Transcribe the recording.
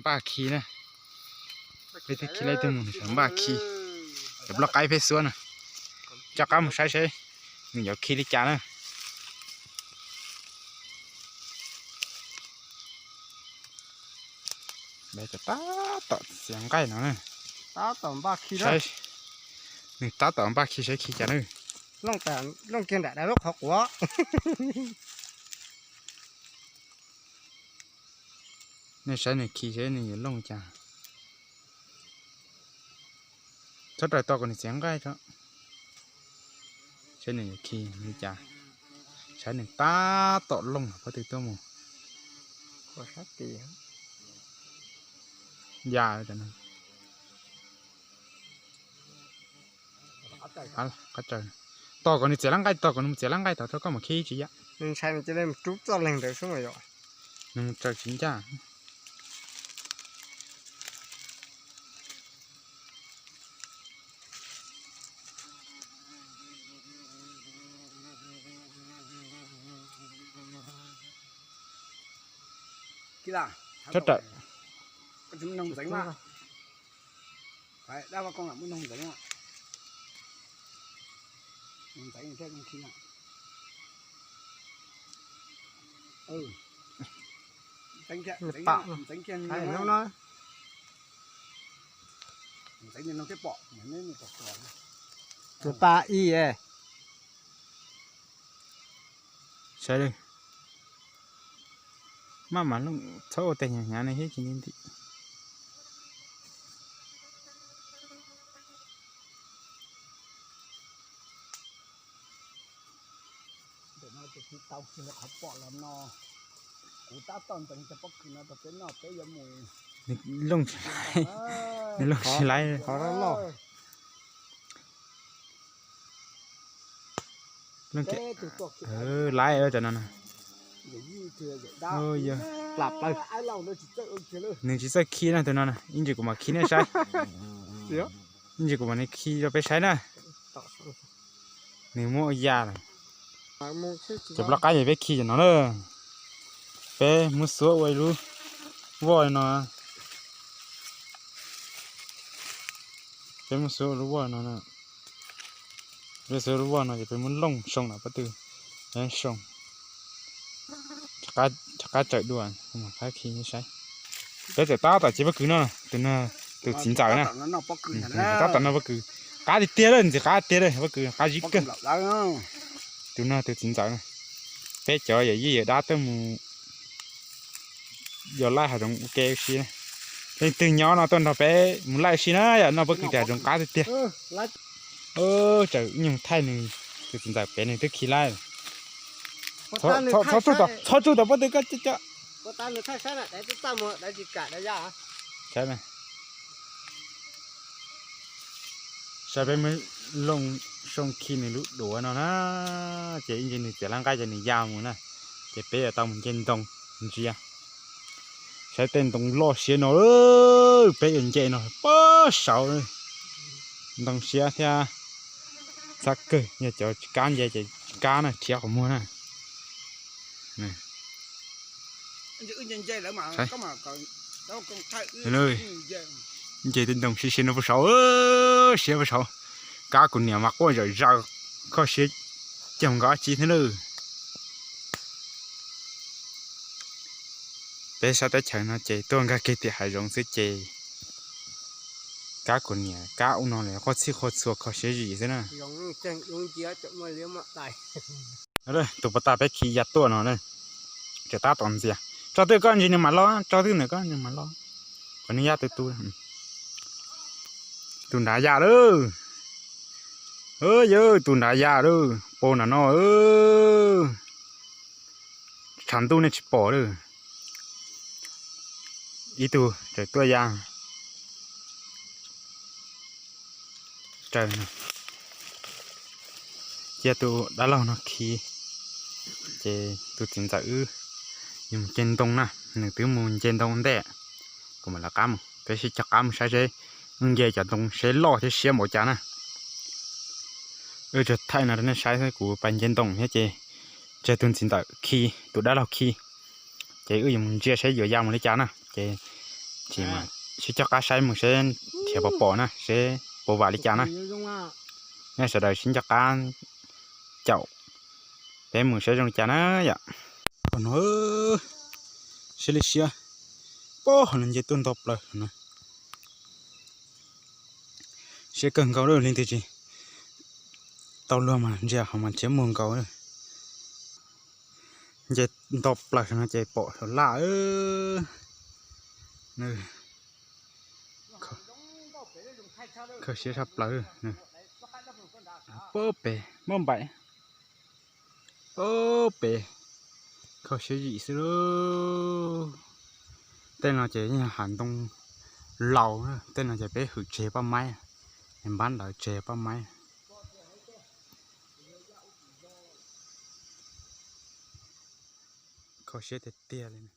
Npaj khi na. Peb twb khi lawm, twb mus nws sawv npaj khi. Cov nplooj qaib peb xuab na. Coj qab mus saib seb nws yuav khi li cas na. Tab tom txiav nqaij no na. Tab tom npaj khi, nws tab tom npaj khi saib khi cas na. Looj kiag nram daim lub qhov quav. Nej saib nws khi seb nws yuav looj cas. Txhob raws tos kom nws txiav nqaij tso. Seb nws yuav khi li cas. Saib nws tab tom looj pob tw tuaj mus. Ya, tos kom nws txiav lab nqaij, tos kom nws txiav lab nqaij tod rau koj mam khi tsis ya. Nws ntshai nws cia li mus rub txoj leeg ntawd xwb mas yom. Nws mus raws tsis ncaj. Txhob raws. Nws pa ib. Sawv daws, maj mam looj, txhob ua tes hnyav hnyav ne thiab tsis nti nti. Nws looj tsis laib, nws looj tsis laib. Laib cov no na. Nws tsis txawj khi na tus no na, ib ntsis kuv mam khi nej saib. Ib ntsis kuv mam li khi rau peb saib na. Nws muab ua ya lawm. Cov nplooj qaib ces peb khi cov no na. Peb muab xuab ua ib lub voj li no. Peb muab xuab ua lub voj no. Peb xuab lub voj no ces peb muab looj soo na pob tw. Soo. Rov qab tsaws dua, qab khi saib. Peb txawm tab tom cia pob kws no, tus no, tus txiv ntxawm na. Tab tom noj pob kws. Qab tiag tiag lawm, ntxim qab tiag lawm, pob kws qab zib kawg. Tus no tus txiv ntxawm na. Peb cov yawm yij yawm dab tuaj mus yos laij hav zoov ua ke ua si na. Leej twg nyob no tuaj nrog peb mus laij ua si na, yog noj pob kws tias hav zoov qab tiag tiag. Tsaws ib nyuag thaij nws, tus txiv ntxawm pem nws twb khi laij. Txhob tsuj tom pob tw koj cov. Saib peb muab looj soo khi nws lub duav no na, ces ib ntsis nws txiav laj nqaij ces nws ya mus na, ces peb yuav tau mus nce ntoo ntsia. Saib tej ntoo loj siab no, peb yuav nce no pob saud. Ntoo siab thiab txhab kawg, yog cov tsis kab nce ces tsis kab na, rhiab qhov muag na. Nce tej ntoo siab siab no puag saud, siab puag saud. Kab kuv niam mas quaj zawm zaws, kho siab caug nkaus dab tsi thiab lawm. Peb sab teb chaws no ces tuaj nkag kiag tiam hav zoov xwb ces kab kuv niam kab ub no lawm quaj txhij quaj txhua kho siab zim xwb na. Tus pas tas peb khi ya tuaj no na, tseem tab tom ntxias. Tso twj koj ntsis nws mam los, tso twj ntawm koj nws mam los. Kom nws ya tus tu. Tus nrad ya lawm. Yawg, tus nrad ya lawm, pos nram no. Tshav ntuj nej tsis pom lawm. Ib tug tseem tuaj ya. Raws no, cia tus dab laug no khi, ces tus txiv ntxawm wb yuav mus nce ntoo na, nws twb mus nce ntoo ntej, kuv mam lawv qab mus, peb sib cog qab mus saib seb wb nce cov ntoo seb loj thiab siab npaum cas na. Wb tsuas thaij no rau nej saib xwb, kuv pais nce ntoo thiab ces tseg tus txiv ntxawm khi, tus dab laug khi, ces wb yuav mus ntsia saib yuav ya mus li cas na. Ces Ces sib coj qab saib mus seb nrhiav puas pom na, seb puas vam li cas na. Nej sawv daws sib nco qab caum, peb mus saib zoo li cas na yom. Qhov no siab li siab, pob hauv no nce tuaj nto plaws no. Siab kawg nkaus li, leej twg tsis tau luag mas ntsia hauv mas nrhiav muag nkaus. Nce nto plaws no ces pom laj laj. Kho siab tshaj plaws. Pob pem muaj npaim, pob pem kho siab zim xwb lauj. Tej no ces yeej hav ntoo laus, tej no ces peb hwm tseg paj maib, npab ntawd tseg paj maib. Kho siab tiag tiag li.